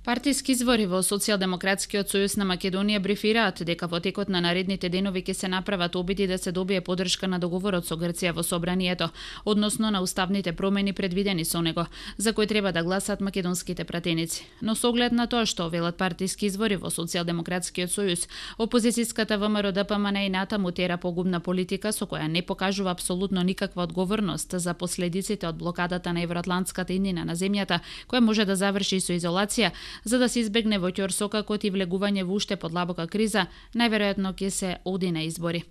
Партиски извори во Социјалдемократскиот сојуз на Македонија брифираат дека во текот на наредните денови ќе се направат обиди да се добие поддршка на договорот со Грција во собранието, односно на уставните промени предвидени со него, за кои треба да гласаат македонските пратеници. Но со оглед на тоа што велат партиски извори во Социјалдемократскиот сојуз, опозицијската ВМРО-ДПМН и натаму тера погубна политика со која не покажува апсолутно никаква одговорност за последиците од блокадата на евроатлантската иднина на земјата, која може да заврши со изолација, за да се избегне во ќорсокакот и влегување во уште подлабока криза, најверојатно ќе се оди на избори.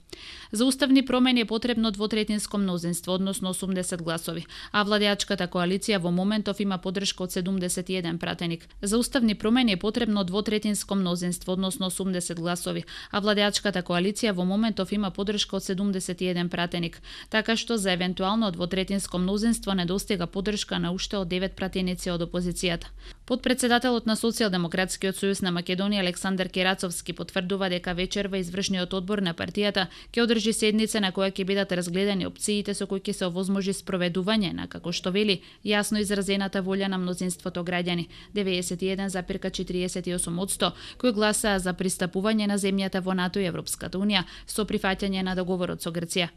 За уставни промени е потребно двотретинско мнозинство, односно 80 гласови, а владеачката коалиција во моментов има поддршка од 71 пратеник. За уставни промени е потребно двотретинско мнозинство, односно 80 гласови, а владеачката коалиција во моментов има поддршка од 71 пратеник, така што за евентуално двотретинско мнозинство недостига поддршка на уште од 9 пратеници од опозицијата. Подпредседателот на Социјалдемократскиот сојуз на Македонија Александар Керацовски потврдува дека вечерва извршниот одбор на партијата ќе одржи седница на која ќе бидат разгледани опциите со кои ќе се овозможи спроведување на, како што вели, јасно изразената волја на мнозинството граѓани, 91,48%, кои гласаа за пристапување на земјата во НАТО и Европската унија со прифаќање на договорот со Грција.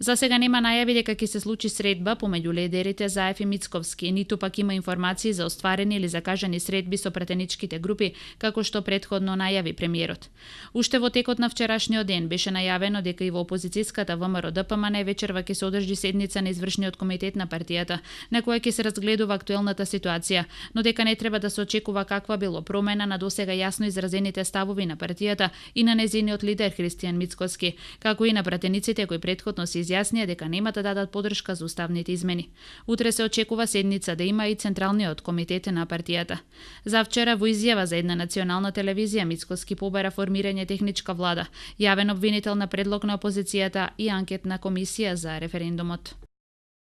За сега нема најави дека ќе се случи средба помеѓу лидерите Заев и Мицковски, ниту пак има информации за остварени или закажани средби со пратеничките групи, како што претходно најави премиерот. Уште во текот на вчерашниот ден беше најавено дека и во опозицијската ВМРО-ДПМН вечерва ќе се одржи седница на извршниот комитет на партијата, на која ќе се разгледува актуелната ситуација, но дека не треба да се очекува каква било промена на досега јасно изразените ставови на партијата и на нејзиниот лидер Христијан Мицковски, како и на пратениците кои претходно се изјаснија дека нема да дадат поддршка за уставните измени. Утре се очекува седница да има и Централниот комитет на партијата. За вчера во изјава за една национална телевизија Мицковски побара формирање техничка влада, јавен обвинител на предлог на опозицијата и анкетна комисија за референдумот.